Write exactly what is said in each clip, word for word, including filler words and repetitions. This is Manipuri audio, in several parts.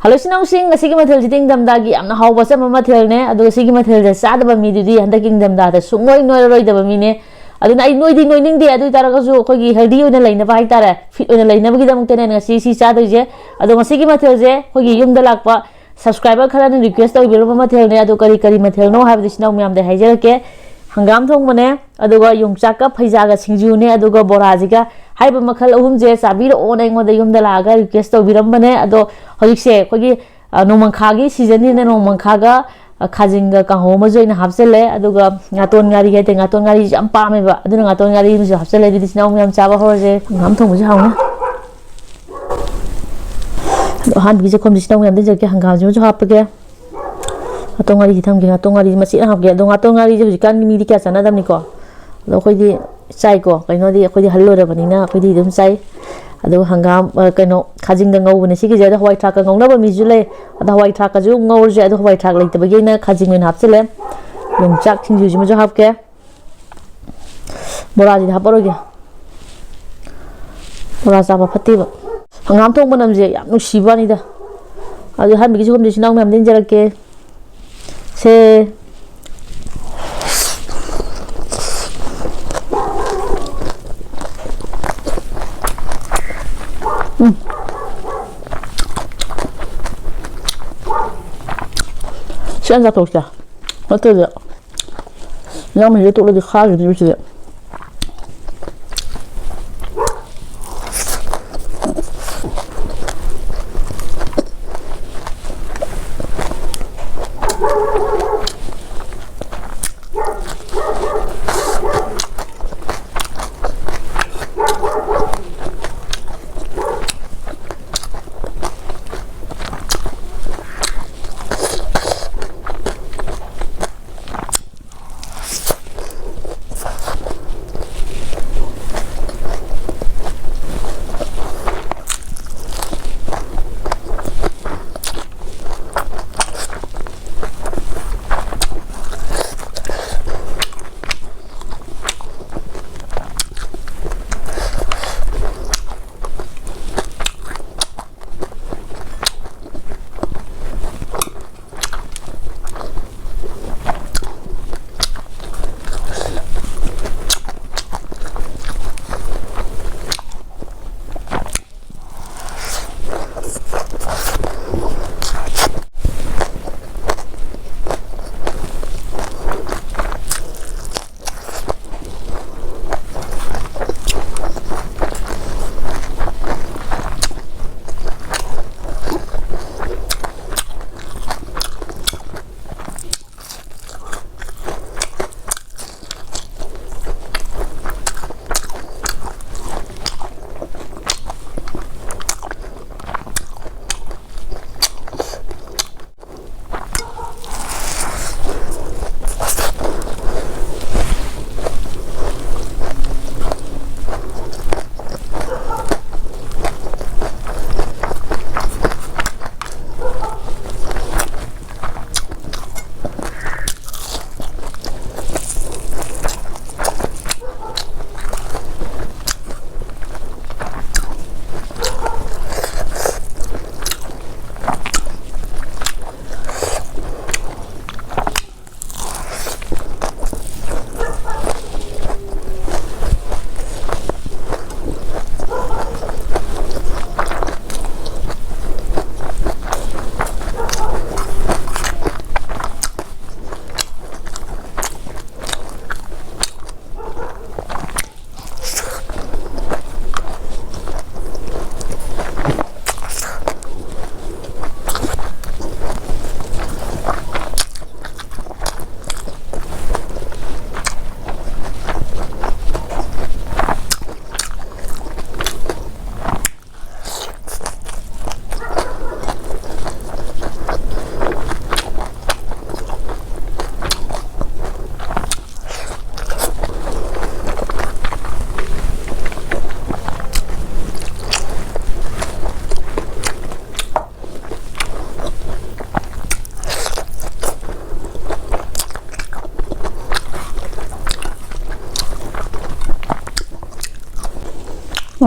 ꯍꯜꯂꯣ ꯏꯆꯤꯟ ꯏꯅꯥꯎꯁꯤꯡ, ꯉꯁꯤꯒꯤ ꯃꯊꯦꯜꯁꯤꯗꯤ ꯏꯪꯊꯝꯊꯥꯒꯤ ꯌꯥꯝꯅ ꯍꯥꯎꯕ ꯑꯆꯝꯕ ꯃꯊꯦꯜꯅꯦ꯫ ꯑꯗꯨꯒ ꯁꯤꯒꯤ ꯃꯊꯦꯜꯁꯦ ꯆꯥꯗꯕ ꯃꯤꯗꯨꯗꯤ ꯍꯟꯗꯛꯀꯤ ꯏꯪꯊꯝꯊꯥꯗ ꯁꯨꯡꯅꯣꯏ ꯅꯣꯏꯔꯔꯣꯏꯗꯕ ꯃꯤꯅꯦ꯫ ꯑꯗꯨꯅ ꯑꯩ ꯅꯣꯏꯗꯤ ꯅꯣꯏꯅꯤꯡꯗꯦ, ꯑꯗꯨ ꯑꯣꯏ ꯇꯥꯔꯒꯁꯨ ꯑꯩꯈꯣꯏꯒꯤ ꯍꯦꯜꯗꯤ ꯑꯣꯏꯅ ꯂꯩꯅꯕ ꯍꯥꯏꯇꯥꯔꯦ, ꯐꯤꯠ ꯑꯣꯏꯅ ꯂꯩꯅꯕꯒꯤꯗꯃꯛꯇꯅꯦ ꯉꯁꯤ ꯁꯤ ꯆꯥꯗꯣꯏꯁꯦ꯫ ꯑꯗꯣ ꯉꯁꯤꯒꯤ ꯃꯊꯦꯜꯁꯦ ꯑꯩꯈꯣꯏꯒꯤ ꯌꯨꯝꯗ ꯂꯥꯛꯄ ꯁꯕꯁꯀ꯭ꯔꯥꯏꯕꯔ ꯈꯔꯅ ꯔꯤꯀ꯭ꯋꯦꯁ ꯇꯧꯕꯤꯔꯝꯕ ꯃꯊꯦꯜꯅꯦ꯫ ꯑꯗꯣ ꯀꯔꯤ ꯀꯔꯤ ꯃꯊꯦꯜꯅꯣ ꯍꯥꯏꯕꯗꯤ ꯏꯆꯤꯟ ꯏꯅꯥꯎ ꯃꯌꯥꯝꯗ ꯍꯥꯏꯖꯔꯛꯀꯦ꯫ ꯍꯪꯒꯥꯝ ꯊꯣꯡꯕꯅꯦ, ꯑꯗꯨꯒ ꯌꯣꯡꯆꯥꯛꯀ ꯐꯩꯖꯥꯒ ꯁꯤꯡꯖꯨꯅꯦ, ꯑꯗꯨꯒ ꯕꯣꯔꯥꯁꯤꯒ꯫ ꯍꯥꯏꯔꯤꯕ ꯃꯈꯜ ꯑꯍꯨꯝꯁꯦ ꯆꯥꯕꯤꯔꯛꯑꯣꯅ ꯑꯩꯉꯣꯟꯗ ꯌꯨꯝꯗ ꯂꯥꯛꯑꯒ ꯔꯤꯀ꯭ꯋꯦꯁ ꯇꯧꯕꯤꯔꯝꯕꯅꯦ꯫ ꯑꯗꯣ ꯍꯧꯖꯤꯛꯁꯦ ꯑꯩꯈꯣꯏꯒꯤ, ꯑ, ꯅꯣꯡꯃꯪꯈꯥꯒꯤ ꯁꯤꯖꯟꯅꯤꯅ ꯅꯣꯡꯃꯪꯈꯥꯒ, ꯑ, ꯈꯥꯖꯤꯡꯒ ꯀꯥꯡꯍꯧ ꯑꯃꯁꯨ ꯑꯩꯅ ꯍꯥꯞꯆꯜꯂꯦ꯫ ꯑꯗꯨꯒ ꯉꯥꯇꯣꯟ ꯉꯥꯔꯤ ꯍꯥꯏꯇꯥꯔꯦ, ꯉꯥꯇꯣꯟ ꯉꯥꯔꯤꯁꯦ ꯌꯥꯝ ꯄꯥꯝꯃꯦꯕ, ꯑꯗꯨꯅ ꯉꯥꯇꯣꯟ ꯉꯥꯔꯤ ꯑꯃꯁꯨ ꯍꯥꯞꯆꯜꯂꯦ꯫ ꯑꯗꯨꯗꯤ ꯏꯆꯤꯟ ꯏꯅꯥꯎ ꯃꯌꯥꯝ ꯆꯥꯕ ꯍꯧꯔꯁꯦ꯫ ꯍꯪꯒꯥꯝ ꯊꯣꯡꯕꯁꯦ ꯍꯥꯎꯅꯤ꯫ ꯑꯗꯣ ꯑꯍꯥꯟꯕꯒꯤ ꯆꯥꯛꯈꯨꯝꯁꯦ ꯏꯆꯤꯟ ꯏꯅꯥꯎ ꯃꯌꯥꯝꯗ ꯏꯟꯖꯔꯛꯀꯦ, ꯍꯪꯒꯥꯝꯁꯤꯃꯁꯨ ꯍꯥꯞꯄꯒꯦ꯫ ꯉꯥꯇꯣꯟ ꯉꯥꯔꯤꯁꯤ ꯊꯝꯒꯦ, ꯉꯥꯇꯣꯟ ꯉꯥꯔꯤꯁꯤ ꯃꯆꯦꯠ ꯑꯃ ꯍꯥꯞꯀꯦ꯫ ꯑꯗꯣ ꯉꯥꯇꯣꯟ ꯉꯥꯔꯤꯁꯦ ꯍꯧꯖꯤꯛꯀꯥꯟꯗꯤ ꯃꯤꯗꯤ ꯀꯌꯥ ꯆꯥꯟꯅꯗꯕꯅꯤꯀꯣ, ꯑꯗꯣ ꯑꯩꯈꯣꯏꯗꯤ ꯆꯥꯏꯀꯣ꯫ ꯀꯩꯅꯣꯗꯤ ꯑꯩꯈꯣꯏꯗꯤ ꯑꯍꯜ ꯑꯣꯏꯔꯕꯅꯤꯅ ꯑꯩꯈꯣꯏꯗꯤ ꯑꯗꯨꯝ ꯆꯥꯏ꯫ ꯑꯗꯨꯒ ꯍꯪꯒꯥꯝ, ꯑ, ꯀꯩꯅꯣ, ꯈꯥꯖꯤꯡꯒ ꯉꯧꯕꯅꯦ ꯁꯤꯒꯤꯁꯦ꯫ ꯑꯗꯣ ꯍꯋꯥꯏ ꯊ꯭ꯔꯥꯛꯀ ꯉꯧꯅꯕ ꯃꯤꯁꯨ ꯂꯩ, ꯑꯗꯣ ꯍꯋꯥꯏ ꯊ꯭ꯔꯥꯛꯀꯁꯨ ꯉꯧꯔꯁꯦ꯫ ꯑꯗꯣ ꯍꯋꯥꯏ ꯊ꯭ꯔꯥꯛ ꯂꯩꯇꯕꯒꯤ ꯑꯩꯅ ꯈꯥꯖꯤꯡ ꯑꯣꯏꯅ ꯍꯥꯞꯆꯤꯜꯂꯦ꯫ ꯌꯣꯡꯆꯥꯛ ꯁꯤꯡꯖꯨꯁꯤꯃꯁꯨ ꯍꯥꯞꯀꯦ꯫ ꯕꯣꯔꯥꯁꯤꯗꯤ ꯍꯥꯞꯄꯔꯣꯏꯒꯦ, ꯕꯣꯔꯥ ꯆꯥꯕ ꯐꯠꯇꯦꯕ꯫ ꯍꯪꯒꯥꯝ ꯊꯣꯡ ꯃꯅꯝꯁꯦ ꯌꯥꯝ ꯅꯨꯡꯁꯤꯕ ꯋꯥꯅꯤꯗ꯫ ꯑꯗꯨ ꯑꯍꯥꯟꯕꯒꯤ ꯆꯥꯛꯈꯨꯝꯁꯦ ꯏꯆꯤꯟ ꯏꯅꯥꯎ ꯃꯌꯥꯝꯗ ꯏꯟꯖꯔꯛꯀꯦ꯫ ꯁꯦ꯫ ꯎꯝ꯫ ꯁꯤ ꯍꯥꯟꯅ ꯆꯥꯊꯣꯛꯁꯤꯗ꯫ ꯅꯠꯇ꯭ꯔꯗꯤ ꯏꯟꯖꯥꯡ ꯃꯍꯤꯗ ꯇꯣꯠꯂꯗꯤ ꯈꯥꯈꯤꯗꯣꯏꯕ ꯁꯤꯗꯤ꯫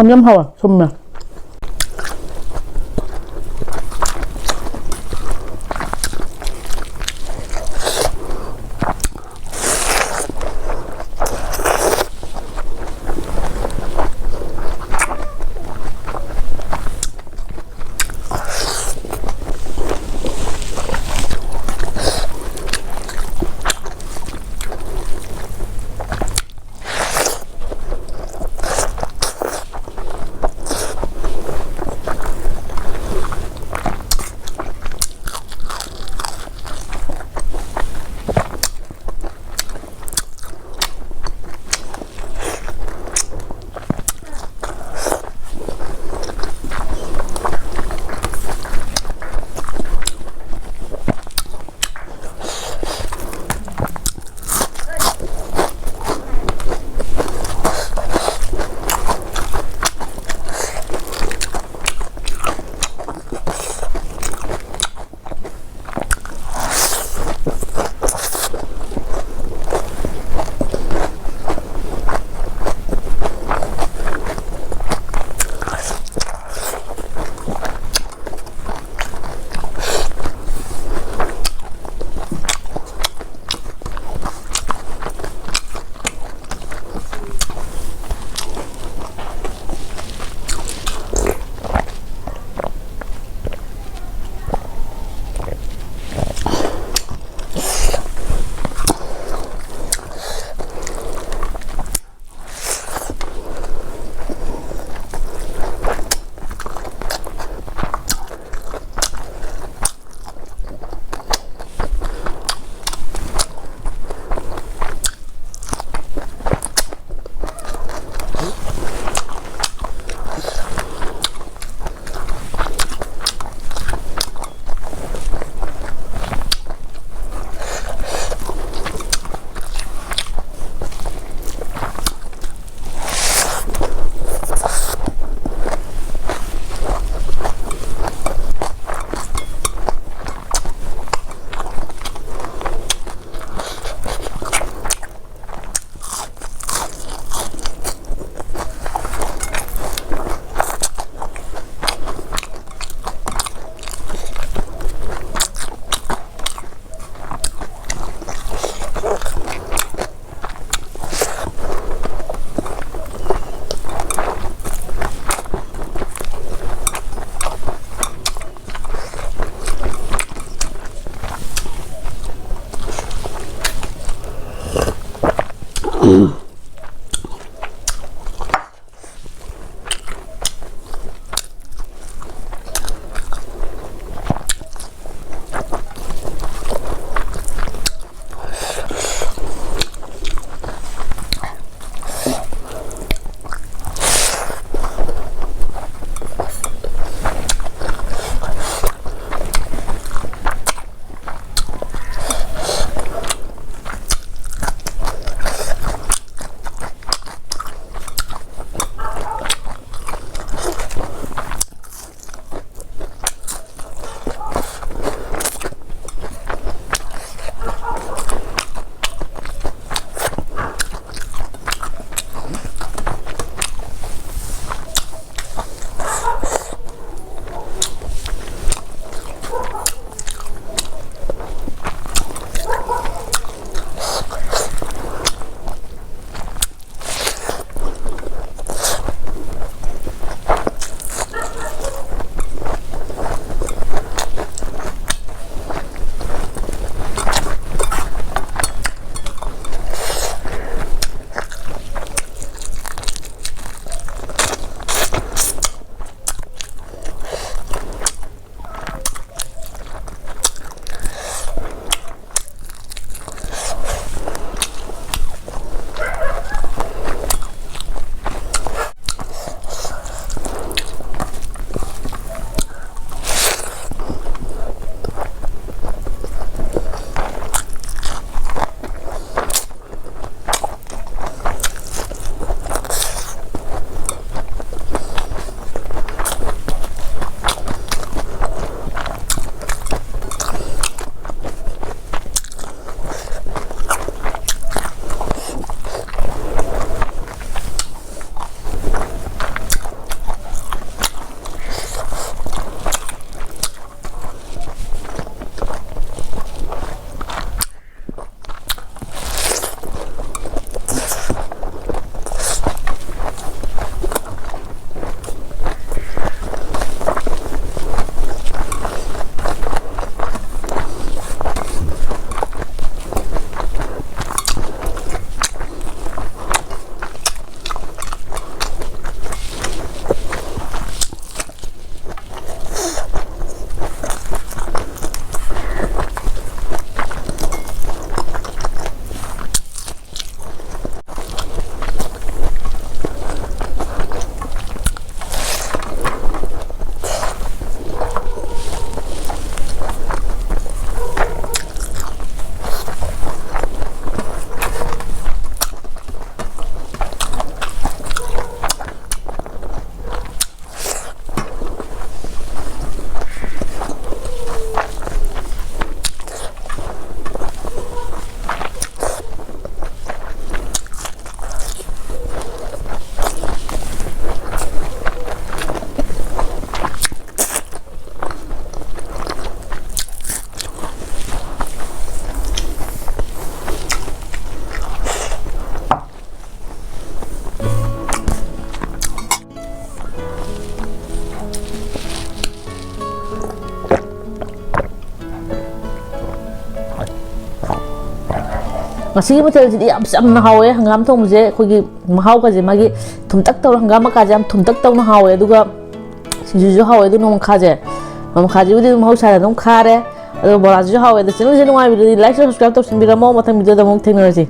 ꯌꯥꯝ ꯍꯥꯎꯋꯦ, ꯊꯨꯝꯃꯦ꯫ ꯉꯁꯤꯒꯤ ꯃꯊꯦꯜꯁꯤꯗꯤ ꯌꯥꯝ ꯆꯝꯅ ꯍꯥꯎꯋꯦ꯫ ꯍꯪꯒꯥꯝ ꯊꯣꯡꯕꯁꯦ ꯑꯩꯈꯣꯏꯒꯤ ꯃꯍꯥꯎꯒꯁꯦ, ꯃꯥꯒꯤ ꯊꯨꯝꯇꯛ ꯇꯧꯔ, ꯍꯪꯒꯥꯝ ꯃꯀꯥꯁꯦ ꯌꯥꯝ ꯊꯨꯝꯇꯛ ꯇꯧꯅ ꯍꯥꯎꯋꯦ꯫ ꯑꯗꯨꯒ ꯁꯤꯡꯖꯨꯁꯨ ꯍꯥꯎꯋꯦ꯫ ꯑꯗꯨ ꯅꯣꯡꯃꯈꯥꯁꯦ, ꯅꯣꯡꯃꯈꯥꯁꯤꯕꯨꯗꯤ ꯑꯗꯨꯝ ꯃꯍꯧꯁꯥꯅ ꯑꯗꯨꯝ ꯈꯥꯔꯦ꯫ ꯑꯗꯣ ꯕꯣꯔꯥꯁꯤꯁꯨ ꯍꯥꯎꯋꯦ꯫ ꯑꯗꯣ ꯆꯦꯅꯦꯜꯁꯦ ꯅꯨꯡꯉꯥꯏꯕꯤꯔꯗꯤ like, share, subscribe ꯇꯧꯁꯤꯟꯕꯤꯔꯝꯃꯣ꯫ ꯃꯊꯪ ꯚꯤꯗꯤꯑꯣꯗ ꯑꯃꯨꯛ ꯊꯦꯡꯅꯔꯁꯤ꯫